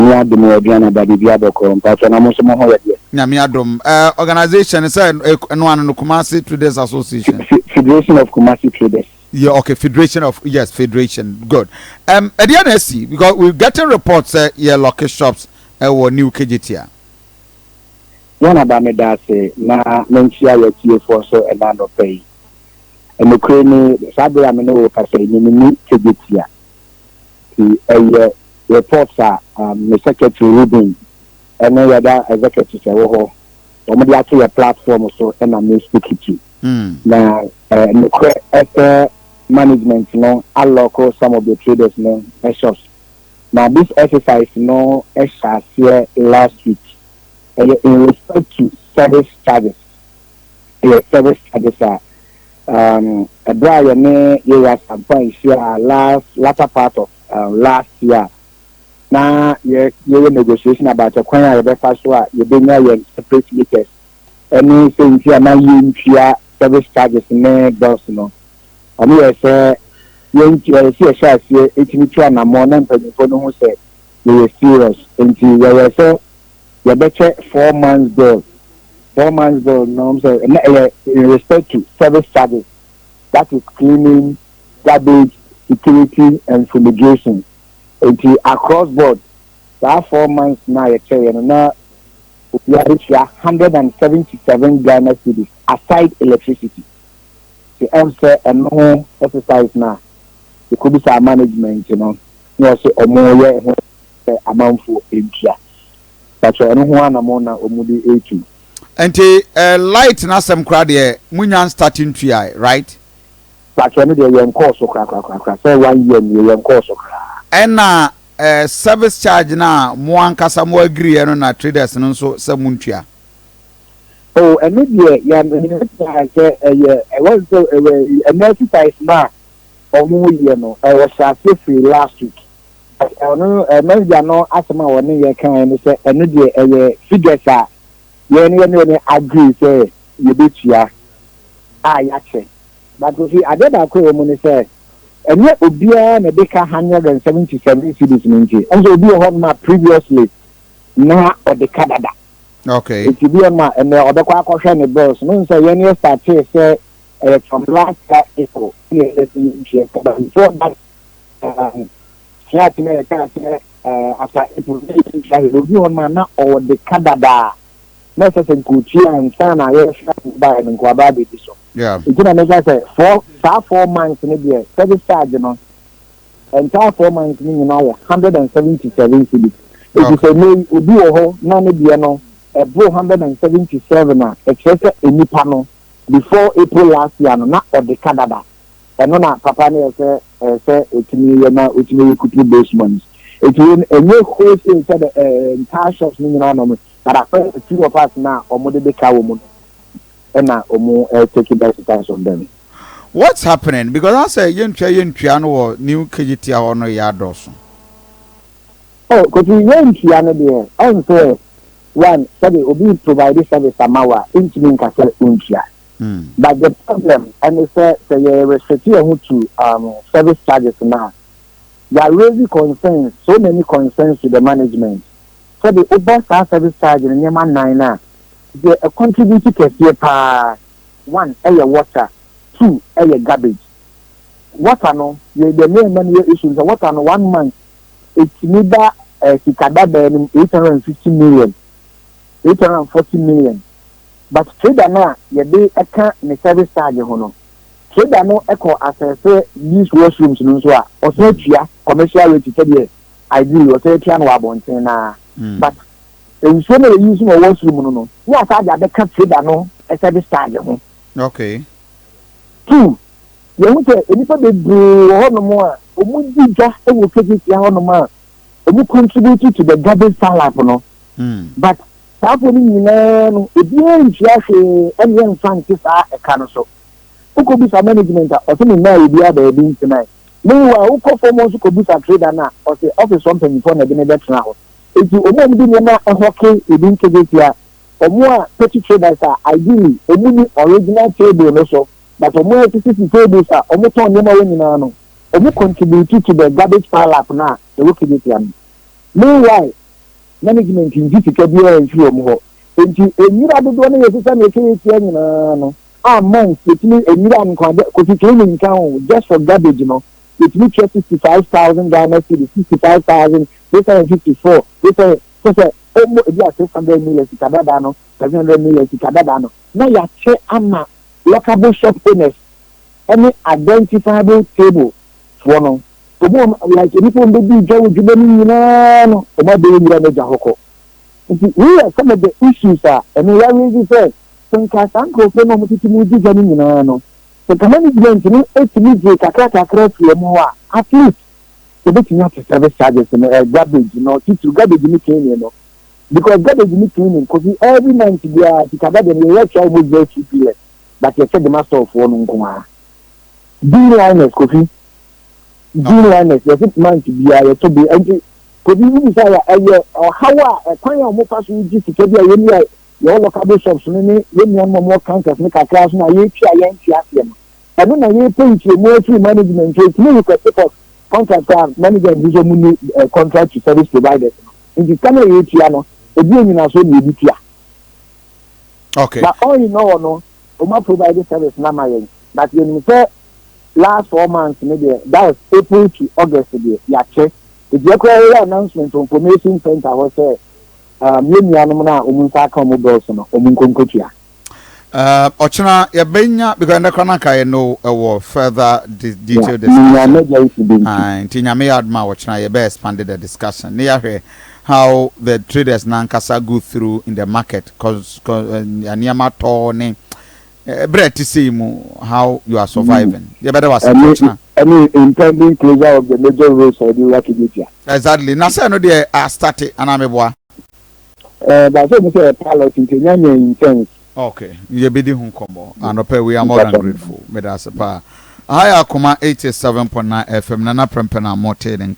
Nyame adom o, Aduana ba, biribiara bɔkɔɔ. Mpakyɛ na mo nso mo ho yɛ deɛ? Nyame adom. Organisation sɛ ɛno ano no, Kumasi Traders Association. Federation of Kumasi Traders. Yeah, okay, Federation of, yes, Federation. Good. Ɛdeɛ na asi because we getting reports sɛ yɛ lock shops ɛwɔ New Kejetia. Yɛn aba, meda ase na menkyia yɛ tiefoɔ so ɛna anɔpa yi. Nokorɛ ni, saa bere a me ne wo kasa yi, menni Kejetia. Nti ɛyɛ reports a me secretary Ruben ɛne yɛda executives ɛwɔ hɔ wɔn de ato yɛ platform so ɛna me speak to. Na nokorɛ ɛsɛ management no alock some of the traders no shops. Na this exercise no ɛhyɛ aseɛ last week. Ɛyɛ in respect to service charges. Ɛyɛ service charges a ɛberɛ a yɛne yɛwura Sampa nhyia last latter part of last year na yɛ yɛyɛ negotiation about kwan a yɛbɛfa so a yɛbɛnya yɛn separate meters ɛne sɛ nti a na yɛntua service charges ne bills no. Ɔmo yɛ sɛ yɛntua, yɛsi yɛhyɛ aseɛ etumi tu anammɔ na mpanyinfoɔ no ho sɛ yɛyɛ serious, nti yɛyɛ sɛ yɛbɛkyɛ 4 months bill. 4 months bill no, ɔmo sɛ ɛna ɛyɛ in respect to service charges, that is cleaning, garbage, security and fumigation. Nti across board, saa 4 months na yɛkyɛ yɛ no na obiara tua 177 Ghana cedis aside electricity. Ti ɛm sɛ ɛno ho exercise na ekobisa management no na ɔsɛ ɔmo yɛ ho sɛ amanfoɔ ntua pàtó ɛno ho anamɔ na ɔmo de etu. Nti light n'asɛm koraa deɛ, munya starting tua, right? Pàtó ɛno deɛ, yɛn kɔɔ so korakorakora sɛ one year nie, yɛn kɔɔ so koraa. Ɛna service charge na mo ankasa mo agree no na traders no nso sɛ mo ntua. Oh, ɛno deɛ, yɛn yɛn sɛ ɛyɛ ɛwɔ sɛ ɛwɔ ɛno exercise na ɔmo yɛ no, ɛwɔ hyɛ ase firi last week. Ɛno manager no asɛm a wɔne yɛ kan no sɛ ɛno deɛ, ɛyɛ figures a yɛn agree sɛ yɛbɛtua a yɛakyɛ. But ofi adeɛ baako a ɛwɔ mu ne sɛ ɛnyɛ obiara na ɛde ka 177 cedis no. Nti ɛnso obi wɔ hɔ nom a previously na ɔde ka dada. Eti bi ɔmo a ɛnɛ ɔbɛkɔ akɔhwɛ ne bills no sɛ yɛn yɛ start sɛ ɛyɛ from last year April ɛna yɛ sɛ yɛntua, but before that fiat na yɛ kaa sɛ after April na yɛntua yɛ. Obi wɔ nom a na ɔde ka dada na ɛsɛ sɛ nkotua ansa na yɛhwɛ baa no nkoaba abɛdi so. Nti na meka sɛ four saa 4 months no deɛ, service charge no, entire 4 months no nyinaa yɛ 177 cedis. Eti sɛ ne obi wɔ hɔ na ne deɛ no ɛboro 177 a, ɛkyerɛ sɛ nipa no before April last year no na ɔde ka dada. Ɛno na papa no yɛ sɛ ɛyɛ sɛ otumi yɛ na otumi yɛ kutu those monies. Eti ɛnyɛ wholesale sɛ the entire shops no nyinaa na ɔmo, but afɛ a few of us na ɔmo de ka wɔ mu no ɛna ɔmo take that exercise on them. What's happening? Because asɛ yɛntua no wɔ New Kejetia hɔ no yɛ adɔɔso. Oh, kofi, yɛntua no deɛ, ɔn sɛ one, sɛde obi provide service ama wa, ntumi nka sɛ ntua. But the problem ɛne sɛ yɛ restrict yɛn ho to service charges now, yɛ raise concerns, so many concerns to the management. Sɛde wobɔ saa service charge no, nneɛma nnan na deɛ ɛcontribute kɛseɛ paa, one ɛyɛ water, two ɛyɛ garbage. Water no yɛ the main man yɛ issue sɛ water no, one month etumi ba sika dada no 850 million, 840 million, but trader no a yɛde ɛka ne service charge ho no, trader no ɛkɔ asɛsɛ these washrooms no nso a ɔsɛ atua commercial rate sɛdeɛ ideally ɔsɛ atua no wɔ abɔnten naa. But nsuo no yɛ use wɔ washroom no ne asa de abɛka trader no service charge ho. Two, yɛn ho sɛ nnipa bebree wɔ hɔnom a wɔn di dwa wɔ Kejetia hɔnom a wɔn contribute to the garbage pile up no. But saa afɔ no nyinaa no, ebiara ntua hwee. Ɛne yɛn nfa nte saa ɛka no so. Wokɔ bisa management a, ɔsɛ ne mmaa obiara baabi ntena. Meanwhile, wokɔ fam nso kɔ bisa trader no a, ɔsɛ office hɔ mpanyinfoɔ na ɛde ne bɛtena hɔ. Eti wɔn a wɔde nneɛma ɛhawk ebi nketewa, wɔn a petty traders a ideally wɔn ni original table no so, but wɔn a sisi tables a wɔn tɔn nneɛma wɔ nyinaa no, wɔn contribute to the garbage pile up na ɛwɔ Kejetia no. Meanwhile, Management ngye sika biara mfiri wɔn hɔ. Nti nwura dodoɔ no yɛsesa na yɛtwa yɛtua nyinaa no a, months yɛtumi nwura nkwa kofi cleaning nka ho, just for garbage no, yɛtumi tua 65,000 Ghana cedis, 65,654, 600 sɛ ɔmo ebi a 600 million sika dada no, 700 million sika dada no, na yɛakyɛ ama lockable shop owners ɛne identifiable table foɔ no. Ɔmo like nipa wɔn bɛdi dwa wɔ dwuma no nyinaa no, ɔmo abɛyɛ nwura no agya hɔ kɔ. Nti wei yɛ some of the issues a ɛno yɛarezi sɛ nka saa nkurɔfoɔ no a wɔtete mu di dwa no nyinaa no, nka management no etumi gye kakra kakra firi mu hɔ a, at least ebetumi ate service charges no, garbage no, titiri garbage no cleaning no, because garbage no cleaning kofi every month biara sika dada no yɛyɛ tua almost 2 billion, but yɛsɛ de ma storefoɔ no nko ara. Bin liners, kofi, bin liners, yɛsɛ month biara yɛtɔ bi. Nti kofi wubi sɛ yɛ ɛyɛ ɔhaw a ɛkwan a wɔn fa so gye sika bi a yɛn ni a yɛwɔ lockable shops no ne yɛn nuanom a wɔwɔ counters ne kakra so na yɛtua yɛn ti aseɛ no, ɛno na yɛpɛ nkyerɛmu afiri management. Etumi request for contract a management bi nso mu ni contract to service providers no, nti sika no a yɛtua no, ebi enyina so na ebi tua. But all in all no, wɔn provide service na ma yɛn, but yɛn sɛ last 4 months ne deɛ, that was April to August deɛ, yɛakyɛ. Eti ɛkora yɛ announcement wɔ information center hɔ sɛ yɛn nuanom no a wɔn nsa aka wɔn bills no, wɔn nkonkotua. Ɔkyena yɛbɛnya, because ɛnɛ kora nanka yɛ no ɛwɔ further detailed discussion. Nti Nyame yɛ adom a, wɔkyena yɛbɛ expand the discussion ne yɛahwɛ how the traders nankasa go through in the market, 'cause nneɛma tɔ ne berɛ te sei mu, how you are surviving. Yɛbɛda wase ɔkyena. Ɛne impending closure of the major roads a yɛde wura Kejetia. Exactly, na sɛ no deɛ astart anaa meboa? Baasa mu sɛ pilot nti nya nyɛ intense. Okay, yɛbɛdi ho nkɔmmɔ anɔpɛ. We are more than grateful. Meda ase paa. Aha yɛ Akoma 87.9 FM. Nana Prɛmpɛ na mɔte ne nka no.